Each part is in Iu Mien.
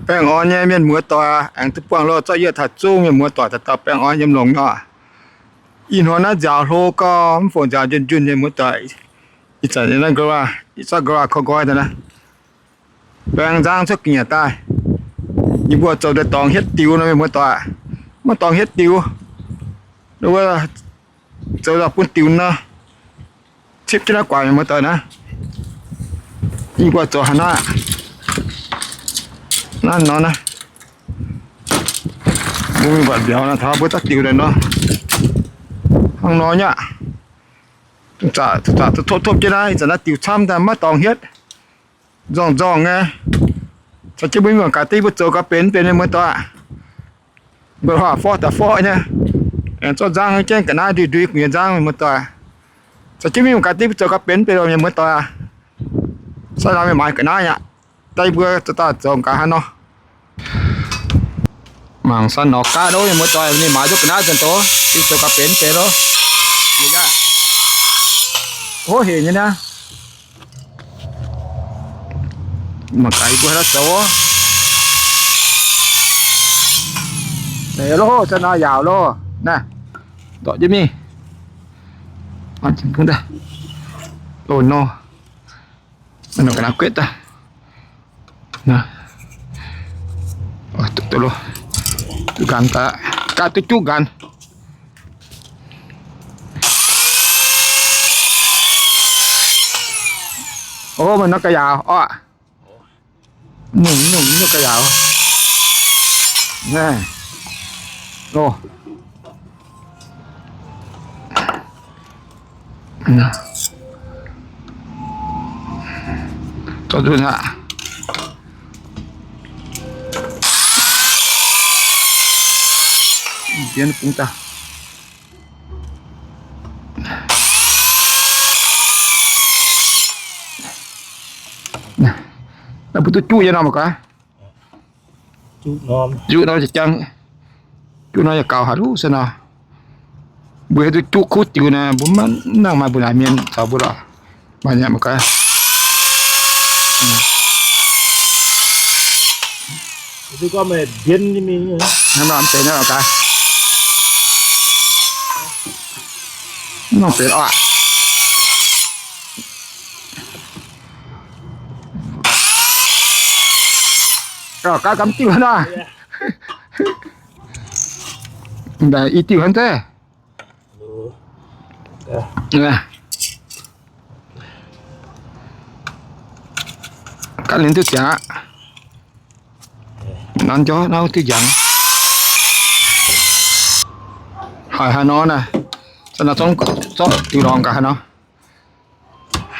Baengh orn nyei mienh muoz doic, aengx duqv buangh loh zorqv yie taux zungv mienh muoz doic dauh dauh baengh orn yiem longx nor. Ih hnoi naaiv nziaaux hlo gau, mv fungc nziaaux njunh njunh nyei muoz doic. Ih zanc naaiv nqa'haav, ih zanc nqa'haav koi nqoi daaih naaiv. Baeng nzangv cuotv ga'nyiec daaih. Yie mbuo zoux deix dorngx hietv diux nor mienh muoz doic. Maiv dorngx hietv diux. Wuov zoux daaih bun diux nor. Cipv jienv naaiv guaax mienh muoz doic naaiv. Yie mbuo zoux haaix nor aqv? Naaiv nor naaiv. Mbuo mingh buatc mbiauz naaiv taux mbuo zaqc diux daaih nor. Hnangv nor nyei aqv. Zaqc, zaqc topv-topv jienv naaiv, ih zanc naaiv diux camv daaih maiv dorngx hietv. Nzorng-nzorng nyei. Caux jienv mbuo mingh mangc gaax deix mbuo zoux gau benx mv benx mienh muoz doic. Mbuo huaac forv daaih forv nyei. Aengx zorqv nzangv jienv ga'naaiv ndui-ndui gu'nyuoz nzangv mienh muoz doic. Caux jienv mingh mangc gaax deix mbuo zoux gau benx mv benx mienh muoz doic aac. Sai nor mienh maaiz ga'naaiv aqv. Daaih mbuo zoux daaih zoux gaax haaix nor. Mangc san norqc gaav nor mienh muoz doic, ninh maaiz duqv ga'naaiv zanc doz, zoux gau benx mv benx loh. Hov hec nyei niaa. Mangc gaax yie mbuo haaix nor zoux. Loh, za'gengh nor yaauc loh. Naaiv, ndortv jienv mingh. Loh nor. Nor ga'naaiv guetv daaih. Duqv nqaanx daaih, gaav duqv juqv nqaanx. Ov, meih nor ga'yaauc orqc. Nyungc nyungc nyungc ga'yaauc. Naaiv. Loh. Zorqv nzunc aqv. Dien bung daaih. Naaiv mbuo duqv juqv nyei nor mangc gaax. Juqv nor jangx, juqv nor yaac gaux haic luv se nor. Mbuo hiuv duqv juqv kuv diux naaic, mbuo maiv nangh maaih mbuo naaic mienh caux mbuo lorqc. Maaih nyei mangc gaax. Mv nor mv benx mangc gaax. Mv nor benx oc. Gaav gamh diuh hnangv nor. I diuh hnangv zeiv. Gaav liuz duqv ziangx aqv. Nanv njorv naaiv duqv njaangx. Haiz haaix nor naaiv, zorqv diuh lorngx gaax haaix nor.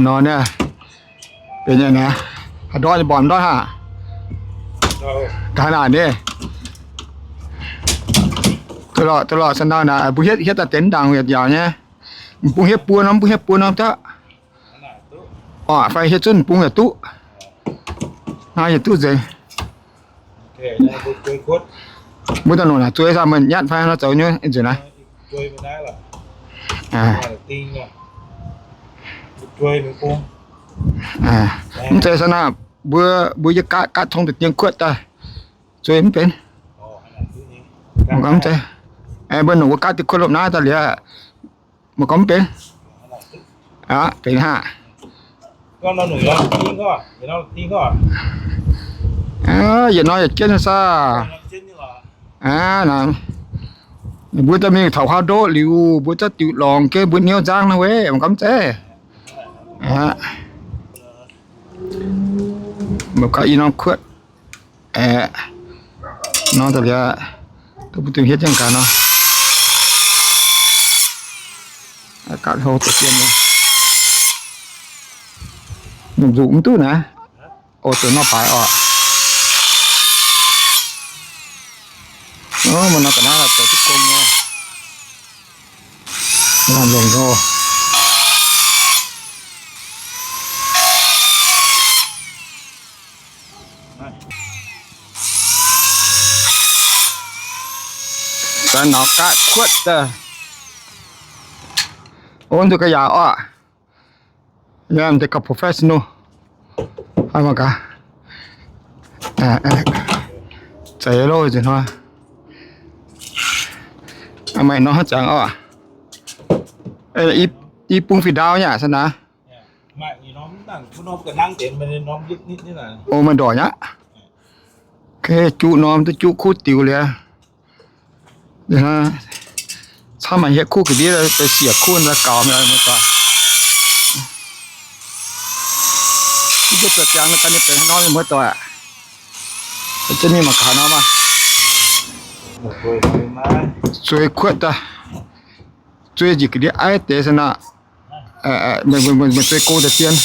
Nor naaiv, benx nyei naaiv, haaix ndortv nyei mborqc ndortv hnangv. Gaax naaic nyei. Duqv lorqc, duqv lorqc, se nor naaic, mbuo hietv, hietv daaih deix ndaangc yietc yaauc nyei. Mv bung hietv buo norm, mv bung hietv buo norm duqv. Orqc, fai hietv zunv mv bung yaac duqv. Naaiv yaac duqv nzengc. Mbuo daaih longc naaic zuei saah, meih nyatv fai nor zoux nyei nzunc naaiv. Mv zeiz saah naaiv, mbuo, mbuo yie gaatv, gaatv tong deix dien kuotv daaih zuei mv benx. Mv zeiz. Mbuo nongc wuov gaatv deix kuotv lopv naaiv daaih liuz, mbuo gorngv mv benx. Aqv, benx hnangv. Yietc nor yaac jienv saah. Mbuo daaih mingh taux huaav ndoqv liuz, mbuo zaqc diuh lorngx jienv mbuo hnyouv nzangv naaiv weic mv gorngv zeiz. Mbuo gaax i norm kuotv. Aeqv, nor da'liuz, duqv mbuo duqv hietv jienv gaax nor. Gaax hlo deix dien, nzuqc mv duqv naaiv. O, deix nor baaix oc. Meih nor ga'naaiv zoux duqv gong nor. Longc nor. Daaih naux gaatv kuotv daaih. O, nduqc ga'yaauc oc. Yiem deix gauh professional. Hnangv mangc gaax. Zeiz loh nzunc hnoi. Maaih norm haaix jangx oc. I bung fih ndaauv nyei aqv, sa naaiv. O, maaih ndorqc nyei aqv. Juqv norm duqv juqv kuv diux liuz. Camv haic, hietv kuv ga'ndiev, siec kuv gaux mi'aqv. Mbuo zoux ziangx ga'naaiv benx haaix nor mienh muoz-doic. Jienv mingh mangc gaax nor maah. Zueiz kuotv daaih. Zueiz njiec ga'ndiev aiv deix se nor. Meih zueiz go deix dien.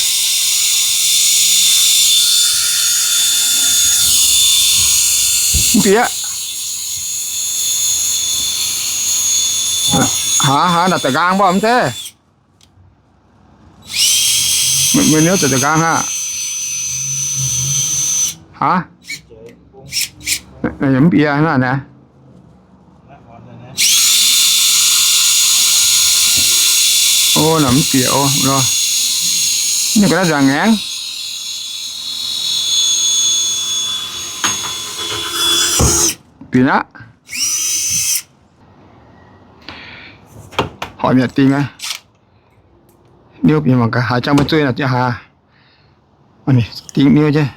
Mv bieqc. Hnangv haaix naaic da'nqaang mbuo mv zeiz? Meih niouv zoux da'nqaang aqv. Aav, mv bieqc naaiv. O, naaic mv bieqc o. Ninh ga'naaiv nzangc ngaengc. Bieqc aqv. Hoic mi'aqv dingh aqv. Niouv bieqc mangc gaax, haaix jangx maiv zueiz naaic jienv haaix. Dingh niouv jienv.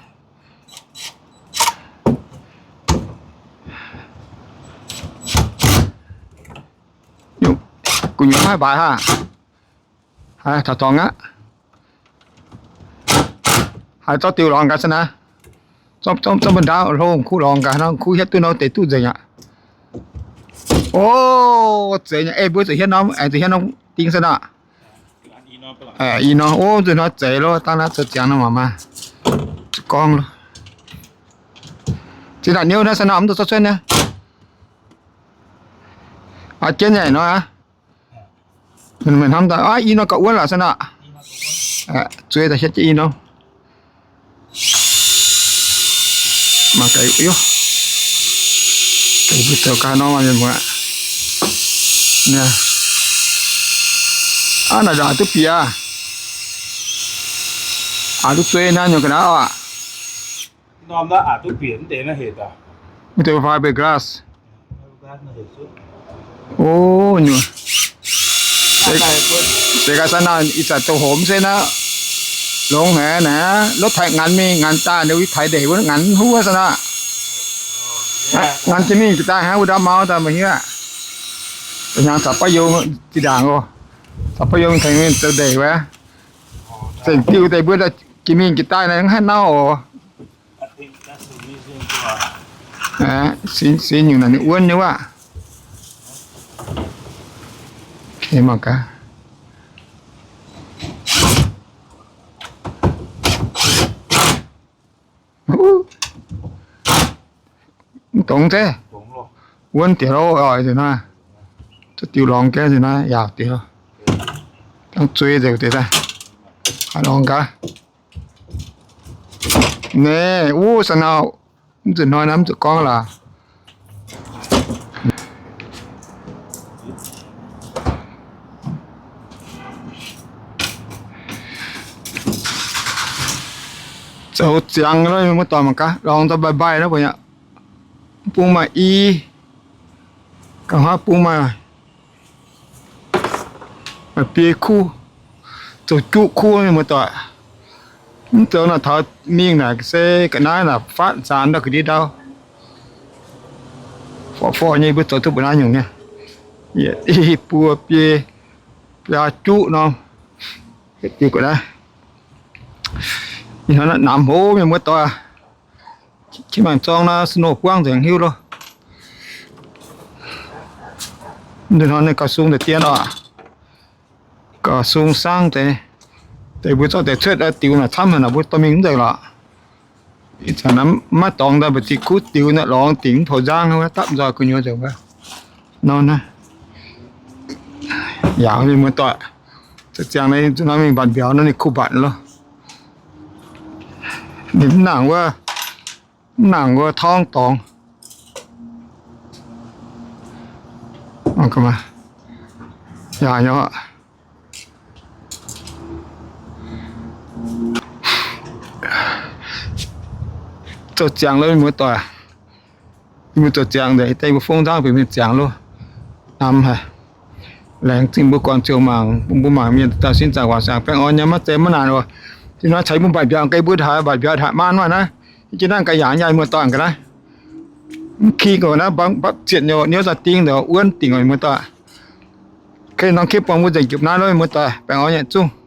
Gu'nyuoz maiv baaix haah. Haaix taux dorngx aqv. Haaix zorqv diuh lorngx gaax se naaiv. Zorqv, zorqv, zorqv mbuo ndaauv hlo kuv lorngx gaax nor, kuv hietv duqv nor deix duqv nzengc aqv. O, zeiz nyei. Ei, mbuo zuqc hietv norm, zuqc hietv norm ding se nor. I nor, o, nzunc hnoi zeiz loh, dangh naaiv zoux ziangx nor maah maah. Zuqc gorngv loh. Zinh ndaangc niouv naaiv se nor mv duqv zorqv cuotv nyei. Aa, jienv nyei nor aqv. Meih hnamv daaih, i nor gauh wuonv lorqc se nor. Zueiz daaih hietv jienv i nor. Mangc gaax, mbuo zoux gaax nor mienh muoz. Aav, naaic aac duqv bieqc, aac duqv zueiz naaiv nyungc ga'naaiv oc. Mv deix fiberglass. O, nyungc. Se gaax sa naaic ih zanc douz-homx se naaiv, longx haic naaic, lotv taaix nganx mingh nganx daaih, ninh mbuo taaix ndeic wuov nganx huv se naaic. Nganx jienv mingh jiex daaih hnangv wuov ndau mau daaih meih hiuv aqv. Hnyangx caux baav youz zinh ndaangc oc. Caux baav youz mingh tengx mingh zoux ndeic wuov. Zengc diuh deix mbuo jiex mingh jiex daaih naaic mv haih nauv oc. Sin, sin nyungc naaic ninh wuonv nyei wuov. Mv dongz zeiv. Wuonv diex loh, oix nzunc naaiv. Zuqc diuh lorngx gaengh nzunc naaiv yaauc diex loh. Dangh zueiz nzengc deix daaih. Haaix lorngx gaax. Naaiv, wuov, sa naaiv, mv zuqc hnoi naaiv mv zuqc gorngv laac. Zoux ziangx loh, mienh muoz-doic mangc gaax, lorngx daaih mbaih mbaih nor, mv bung maaih i, ga'haav bung maaih biei kuv, zoux juqv kuv, mienh muoz-doic. Mv zoux naaic taux mingh naaic se ga'naaiv naaic faatv zaanx ndau ga'ndiev ndau. Forv-forv nyei mbuo zoux duqv mbuo naaiv nyungc nyei. Yietc i buo biei biaa juqv norm. Diuh ga'naaiv. Ih hnoi namx hlo mienh muoz-doic. Qiex maengc zorng naaiv snow buangv nzengc hiuv loh. Nzunc hnoi ninh gauh sung deix dien oc. Gauh sung sangv deix. Deix mbuo zorqv deix cuotv diux naaic camv haic naaic mbuo dorh mingh mv nzengc lorqc. Ih zanc naaiv maiv dorngx daaih mbu'ziex kuv diux naaiv lorngx dingc mv poux nzangv wuov dapv nzoih gu'nyuoz nzengc wuov. Nor naaiv. Yaac mienh muoz-doic. Ziangx naaiv nzunc naaiv mingh mbatc mbiauz nor ninh kuh mbatc loh. Ninh mv nangc wuov, mv nangc wuov torngv dorngx. Yaac nor. Zoux ziangx loh mienh muoz-doic. Mbuo zoux ziangx nzengc, deix mbuo fongv nzangv benx mienh ziangx loh. Namx haic. Laengz zingh mbuo gorn ziouc mangc, mbuo mangc mienh dauh sin zaangc waac siangx baengh orn nyei, maiv zeiz maiv naanc oc. Ih hnoi ceix mbuo mbatc mbiauz ga'naaiv, mbuo haiz mbatc mbiauz haic maan maah naaiv. Jiex naaiv ga'yaangc yaac muoz-doic ga'naaiv. Mv ki ga'naaiv mbangv zietc nyei, niouv za'dingh ndongc wuonv dingc oc muoz-doic. Kei norm kipv buangh mbuo nzengc jupc naaiv loh muoz-doic, baengh orn nyei zungv.